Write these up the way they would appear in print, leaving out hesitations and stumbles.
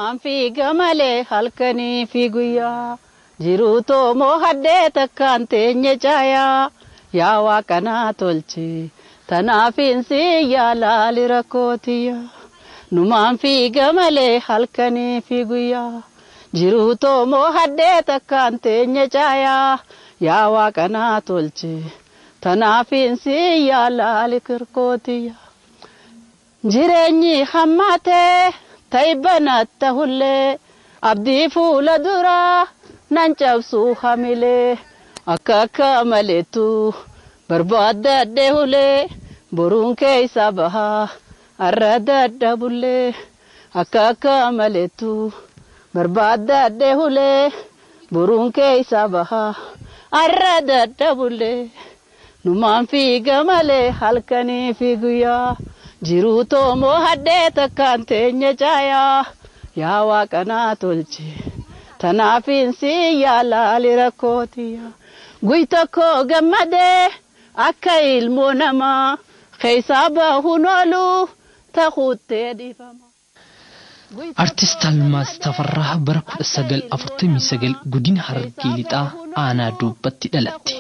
Numaan fiiga malee halkanii fi guyyaa jiruu toomoo haddee takkaan teenye caayaa yaa waaqanaa tolche tanaafin si yaalaali rakkootiya. Numaan fiiga malee halkanii fi guyyaa jiruu toomoo haddee takkaan teenye caayaa yaa waaqanaa tolche tanaafin si yaalaali kirkootiya. Jireenyi hammaatee. Ta'ibanatti hullee abdii fuula duraa nan cabsuu hamilee akka akka maleetu barbaadadhe hulee boruun keessa bahaa arra dadhabullee akka akka maleetu barbaadadhe hulee boruun keessa bahaa arra dadhabullee numaan fiiga malee halkanii fi guyyaa. Jiruu toomoo haddee takkaan teenye caayaa yaa waaqanaa tolche tanaafin si yaalaali rakkootiya. Guy tokko gammadee akka ilmoo namaa keessaa bahuun oolu tahuuttee dhiifama. Artist Almaaz Tafarraa bara 1949 godina Harargee Lixaa aanaa Doobbatti dhalatte.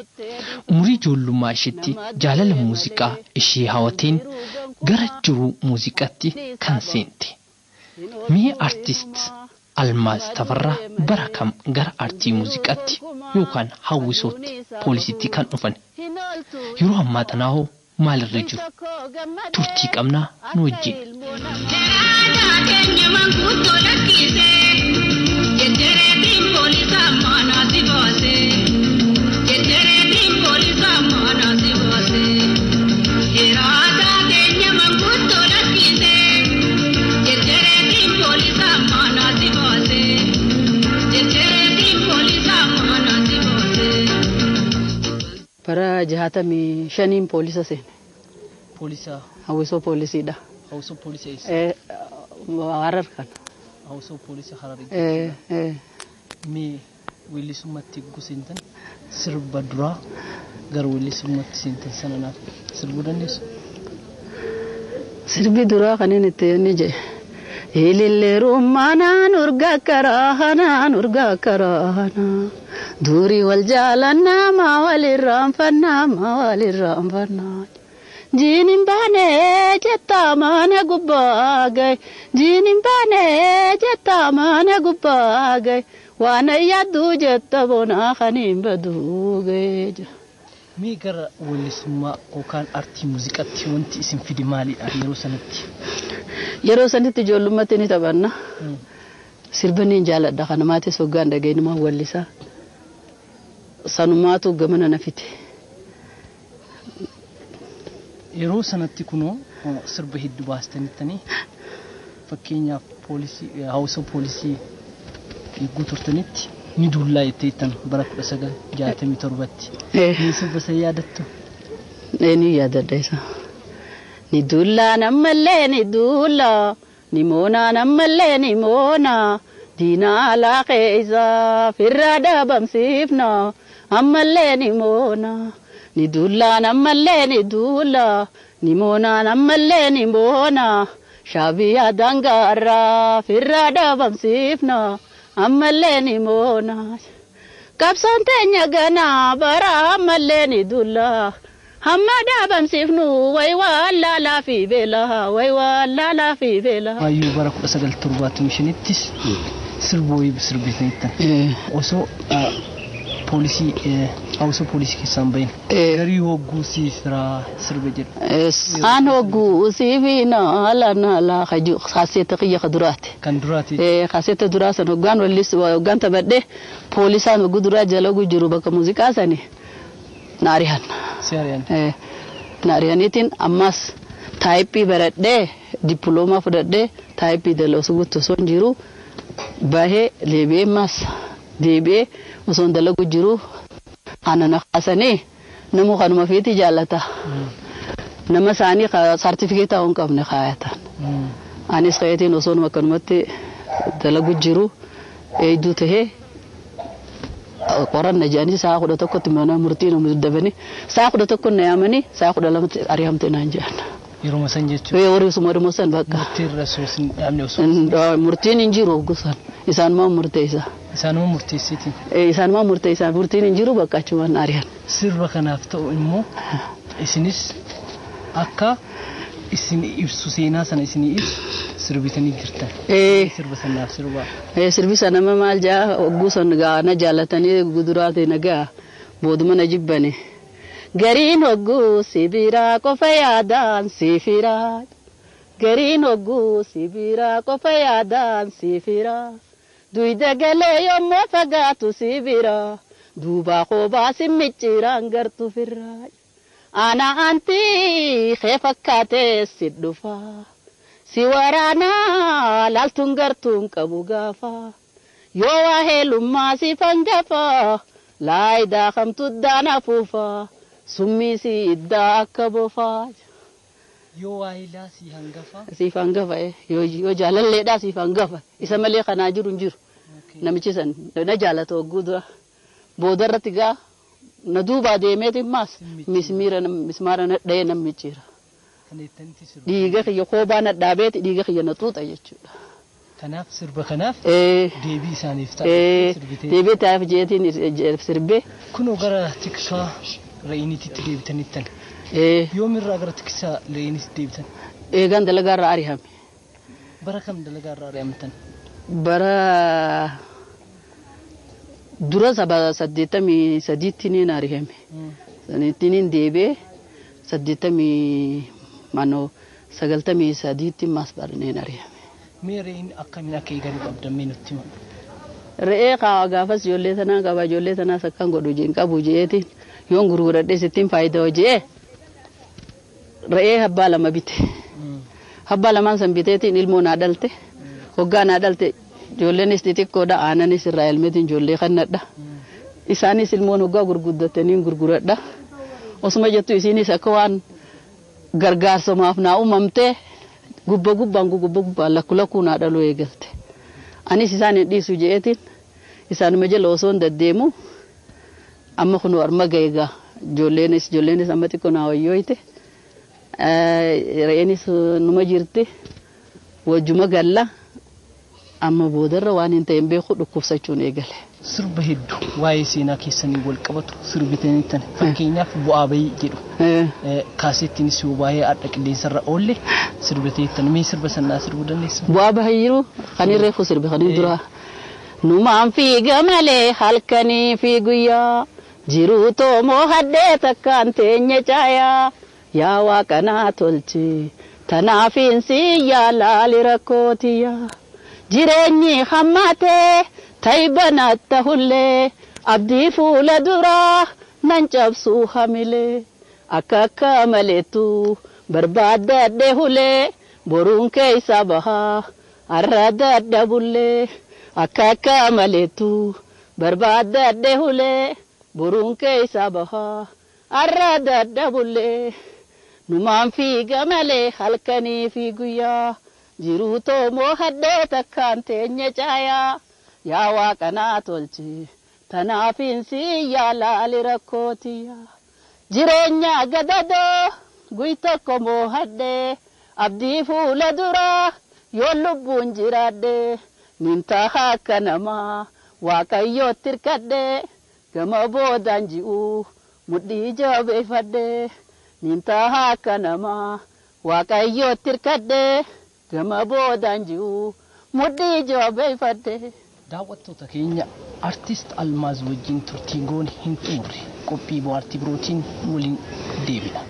Umurii ijoollummaa isheetti jaalala muuziqaa ishee hawateen gara jiruu muuziqaatti kan seente. Mee artist Almaaz Tafarraa bara kam gara artii muuziqaatti yookaan hawwisootti poolisiitti kan dhufan? Yeroo ammaa tanaa hoo maalirra jiru? Turtii qabnaa nu wajjin. Bara 65 poolisa seene. Poolisa. Hawwisoo poolisiidha. Hawwisoo poolisii eessa? Harar kana. Hawwisoo poolisii Harar. Mee weellisummaatti eeguu seentan sirba duraa gara weellisummaatti seentan sana naaf sirbuu dandeessu? Sirbi duraa kan inni itti inni jedhe. Ilillee rummaanaan urgaa karaa hanaan urgaa karaa hanaa. Durii wal jaalannaa maa walirraanfannaa maa walirraanfannaa. Jiinin baanee jettaa mana gubbaa gahe. Jiinin baanee jettaa mana gubbaa gahe. Waan yaadduu jetta bonaa kan hin baduu gahe. Mee gara weellisummaa yookaan artii muuziqaatti wanti isin fide maalidha yeroo sanatti? Yeroo sanatti ijoollummaatti ni taphanna. Sirba ni jaaladha kana maatii soggaan dhageenyumaa weellisaa. Sanumaatu gamana na fite. Yeroo sanatti kunoo sirba hedduu baastanittanii fakkeenyaaf poolisii hawwisoo poolisii eeguu turtanitti ni dullaa jetteettan bara 1967tti. Ni sirba san yaadattu? Ni yaadadha isa. Ni dullaa nammallee ni dullaa ni moonaa nammallee ni moonaa diinaa alaa keessa firraa dhabamsiifna ammallee ni moonaa. Ni dullaa nammallee ni dullaa ni moonaa nammallee ni moonaa shaabiyaa dangaarraa firraa dhabamsiifna ammallee ni moonaa. Qabsoon teenya ganaa bara ammallee ni dullaa hamma dhabamsiifnu wayi waan laalaa fi beelaa wayi waan laalaa fi beelaa. Waayyuu bara 1975ttis sirba wayii sirbitaniittan osoo poolisii hawwisoo poolisii keessaan bahin garii hogguu siifiraa sirba jedhu. Aan hogguu siifii naala naala haju kaaseeta kiyya ka duraati. Kan duraati. Kaaseeta duraa san hoggaan wallis hoggaan taphadhe poolisaan hogguu duraa jala jiru bakka muuziqaa sani na ari'an. Si ari'an. Na ari'aniitiin ammas taayippii baradhee dippiloomaa fudhadhee taayippii dalaguutti osoo hin jiru bahee deebi'ee ammas deebi'ee osoo hin dalagu jiru anana kaasanii nama kanuma fiiti jaallata. Nama isaanii saartifikeetaa hin qabne kaayatan. Anis kayetiin osoo akkanumatti dalagu jiru eeyduu tahee qoranna jedhanii sa'a 11tti mana murtii nama dabbanii sa'a 11 na yaamanii sa'a 12tti ari'amte naan jedhan. Yeroo san jechuudha. Yeroo san bakka. Murtiirra osoo hin dhaabne osoo. Murtiin hin jiru gosan isaanuma murteessa. Isaanuma murteessitiin. Isaanuma murteessa murtiin hin jiru bakka achumaan ari'an. Sirba kanaaf ta'u immoo isinis akka isin ibsu seenaa sana isin ibsu sirbitanii jirtan. Sirba sanaaf sirba. Sirbi sana nama maal jaa hogguu san gaa na jaalatanii guduraate na gaa booduma na jibbane. Gariin hogguu sibiraa qofa yaadaan sifiraa. Gariin hogguu sibiraa qofa yaadaan sifiraa. Duyda galee yommuu fagaatu sibiraa. Duuba koobaa simmicciiraan gartu firraa. Ana antii kee fakkaatee si dhufa. Si waraanaa laaltuun gartuun qabu gaafa. Yoo waa heelummaa si fangafa. Laayidaa kamtu daana fuufa. Summii si iddaa akka bofaa. Yoo waayilaa si hangafa. Siif hangafa yoo jaalalleedhaa siif hangafa isa malee kanaa jiru hin jiru. Namichi san na jaalata hogguu dura. Booda irratti gaa na duubaa deemeeti maas mismaara na dhahee na micciira. Dhiiga kiyya koobaa na dhaabeeti dhiiga kiyya na xuuxa jechuudha. Kanaaf sirba kanaaf deebii isaaniif ta'a sirbitee. Deebii ta'aaf jeetiin sirbee. Kunoo gara tiksaa re'iniititti deebitaniittan. Yoomirraa gara tiksaa re'iniitti deebitan? Eegaan dalagaarraa ari'ame. Bara kam dalagaarraa ari'amtan? Bara dura saba 83tti niin ari'ame. Sanitti niin deebi'ee 93tti mas barneen ari'ame. Mee re'een akkamiin akka eegaluu qabdan mee nutti hima? Re'ee gaafas ijoollee tanaa qaba ijoollee tanaas akkan godhu hin qabu jeetiin yoon gurguradhee sittiin faayidaa hojii re'ee abbaa lama bite. Abbaa lamaan san biteetiin ilmoo naa dhalte. Hoggaa naa dhalte ijoolleenis xixiqqoodha aananis irraa elmeetiin ijoollee kannadha. Isaanis ilmoon hoggaa gurguddataniin gurguradha. Osuma jettu isiinis akka waan gargaarsamaaf naa uumamtee gubba gubbaan gubba gubbaan lakku lakkuu naa dhaluu eegalte. Anis isaan hin dhiisu jeetiin isaanuma jala osoo hin deddeemu amma kun arma ga'eegaa ijoolleenis amma xiqqoo naa wayyooyte. Re'eenis numa jirti wajjuma galla amma boodarra waan hin ta'in beeku dhukkubsachuun eegale. Sirba hedduu waa'ee seenaa keessanii wal qabatu sirbitaniittan fakkeenyaaf bu'aa bayii jedhu kaasettiinis yoo baay'ee adda qilleensarra oolle sirbiteettan mee sirba sanaa sirbuu dandeessaa? Bu'aa bahii jiru kan hin reefu sirbe kan hin duraa. Numaan fiiga malee halkanii fi guyyaa jiruu toomoo haddee takkaan teenye caayaa. Yaa waaqanaa tolchi tanaafiin siyyaa laali rakkootiya jireenyi hammaatee taybanatta hullee abdii fuula duraa nan cabsuu hamilee akka akka maleettu barbaaddadhe hulee boruun keessa bahaa har'a dadhabullee akka akka maleettu barbaaddadhe hulee boruun keessa bahaa har'a dadhabullee. Numaan fiiga malee halkanii fi guyyaa jiruu toomoo haddee takkaan teenye caayaa yaa waaqanaa tolchi tanaafiin siyyaa laali rakkootiya. Jireenya gadadoo guy tokko moo haddee abdii fuula duraa yoo lubbuun jiraadhee nin taha akka namaa waaqayyootti hirkadhee gama boodaan ji'uu mudhii jabeeffadhee. Nintaha akka namaa waaqayyootti hirkadhee gama boodaan ji'uu mudhii jabeeffadhee. Daawwattoota keenya artist Almaaz wajjin turtii goone hin xumurre qophii bohaartii birootiin waliin deebina.